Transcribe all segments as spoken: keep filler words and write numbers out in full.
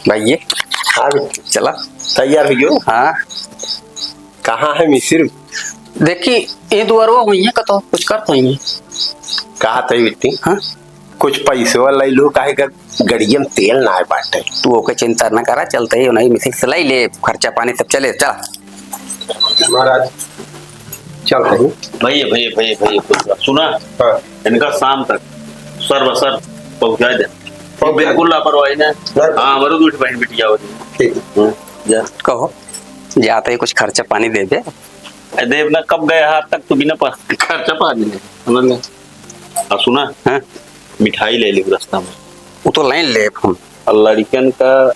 भइया। हाँ बेटी। चला। तैयार हुइयो? हाँ। कहाँ है मिसिर? देखी, ई दुआरवा हुइहैं कतौ, कुछ करत हुइहैं। कहा तई बेटी? हाँ? कुछ पैसवा लइ लू, काहे का गड़िया में तेल नाहीं बाटे। तू ओके चिंता न करा, चलत ही उन्हीं मिसिर से लइ लेब, खर्चा पानी सब चले, चला। महाराज, चलत ही। भइया, भइया, भइया, भइया, कुछ बात सुना। हाँ। इनका शाम तक सर बसर पहुँचाइ दे। पहुँचाइ दे। बिल्कुल लापरवाही ना। नहीं। हाँ, हमरो दूठ बहिन बिटिया हो जी। ठीक। हम्म, जा। कहो, जात ही कुछ खर्चा पानी दे दे। अरे देव ना, कब गए हाथ तक तू बिना पा-, खर्चा पानी नहीं, समझ में। अब सुना, हाँ? मिठाई लइ ली रस्ता में। वो तो लइ लेब हम। और लड़िकन का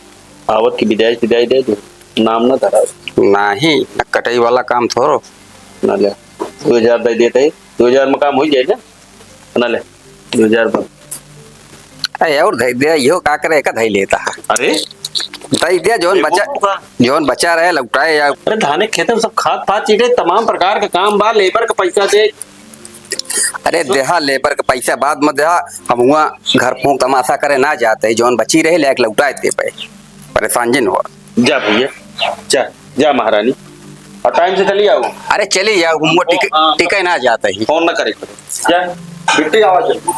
आवत की बिदाई सिदाई दे दू, नाम ना धरा। नाहीं, नकटई वाला काम थोड़ो। ना ले, दो हजार दइ देत ही, दो हजार में काम होइ जाए ना। ना ले, दो हजार बा। अरे और धइ दे, इहो का करे, एका धइ लेत हा। अरे? धइ दे, जौन ए, बचा, वो का? जौन बचा रहे, लौटाए या। अरे धाने खेते में सब खाद फाद चीटे, तमाम प्रकार के काम बा, लेबर के पैसा दे। अरे देहा, लेबर के पैसा बाद में देहा, हम हुआ घर फूंक तमाशा करे ना जात ही, जौन बची रहे, लेके लौटाए दे पे। परेशान जिन हो। जा भइया, जा, जा महारानी, और टाइम से चली आओ। अरे चली आओ, घूमो, टिक-, हाँ। टिके ना जात ही। फोन ना करे, जा, बिट्टी आवा जल्दी।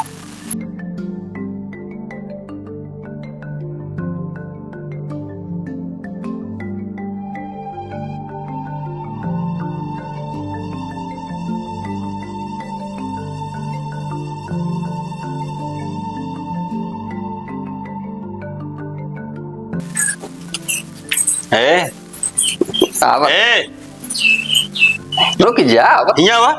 ए, आवा। ए, रुक जा, आवा। हियाँ आवा।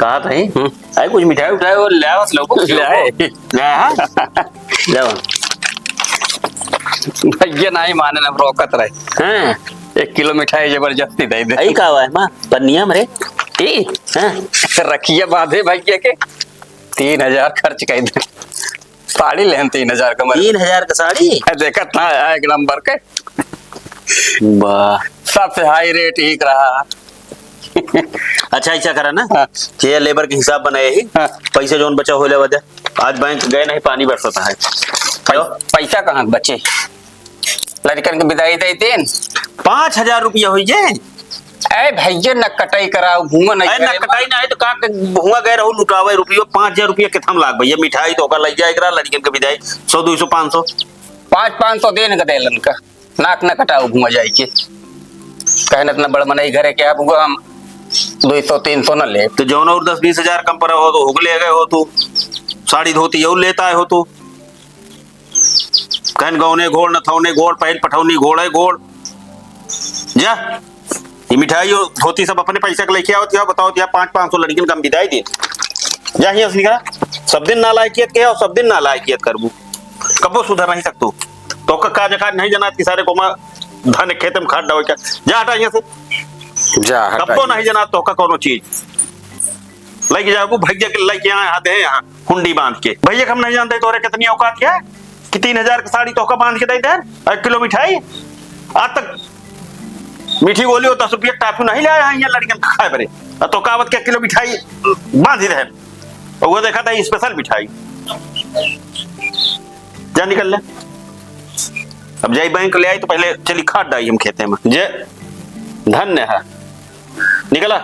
कहा था ही? हम्म। अरे कुछ मिठाई उठाई और ले आवा, लोगों को। ले आए। ले आ, हाँ। ले आवा। भइया नाहीं माने ना, रोकत रहे। हाँ। एक किलो मिठाई जबरदस्ती दइ दे। अई का हुआ है, माँ? पन्निया मरे? ई? हाँ। रखिया बांधे भइया के। तीन हजार खर्च कइ दे। साड़ी लेहन तीन हजार का मरे। तीन हजार का साड़ी? देखत ना आया एक नंबर के। वाह। सबसे हाई रेट ही रहा। अच्छा, ऐसा करा ना, हाँ। ये लेबर के हिसाब बनाए ही, हाँ। पैसा जौन बचा हो लेवा दे। आज बैंक गए नहीं, पानी बरसता है। पै-, लो। पैसा कहाँ बचे? लड़कन के बिदाई दे दिन। पाँच हजार रुपया होई जे। ए भइया, नकटई कराओ, हुआ नहीं अरे करे। नकटई ना है तो का के हुआ गए रहू लुटावे रुपयो, पाँच हजार रुपया कितना लाग भइया, मिठाई तो ओकर लग जाए एकरा, लड़कन के बिदाई, सौ, दो सौ, पाँच सौ। पाँच, पाँच सौ देन का देलन का। नाक न कटाऊ हुआ जाए के। कहन इतना बड़ मनई घरे के अब हुआ हम दो सौ तीन सौ न ले। तो जौन और दस बीस हजार कम पर हो तो हुक ले गए हो तू। साड़ी धोती और लेता है हो तू। कहन गौने घोड़, नथौने घोड़, पहन पठौनी घोड़ है घोड़। जा, ये मिठाई और धोती सब अपने पैसा के लेके आओ, क्या बताओ, क्या पाँच पाँच सौ लड़किन का हम बिदाई दे। जा हियाँ से निकला, सब दिन नालायकियत के और सब दिन नालायकियत करबू। कबो सुधर नहीं सकतू। तोका काज काज नहीं जनात कि सारे कोमा धान खेते में खाद डावे क्या? जा हटा यहाँ से। जा हटा कब्बो यहाँ। नहीं जनात तोका कोनो चीज। लेके जाबू, भाग जाके लेके आए हाथ है यहाँ हुंडी बांध के। भैया हम नहीं जानते तोरे कितनी औकात क्या है कि तीन हजार की साड़ी तोका बांध के दे दे, एक किलो मिठाई। आज तक मीठी गोली और दस रुपया टाफी नहीं ले आया है यहाँ लड़कियन के खाए बरे। और तोका आवत के एक किलो मिठाई बांध ही रहे। और वो देखा था स्पेशल मिठाई। जा निकल ले। अब जाई बैंक ले आई तो पहले चली खाद डाई हम खेते में। जे धन्य है। निकला।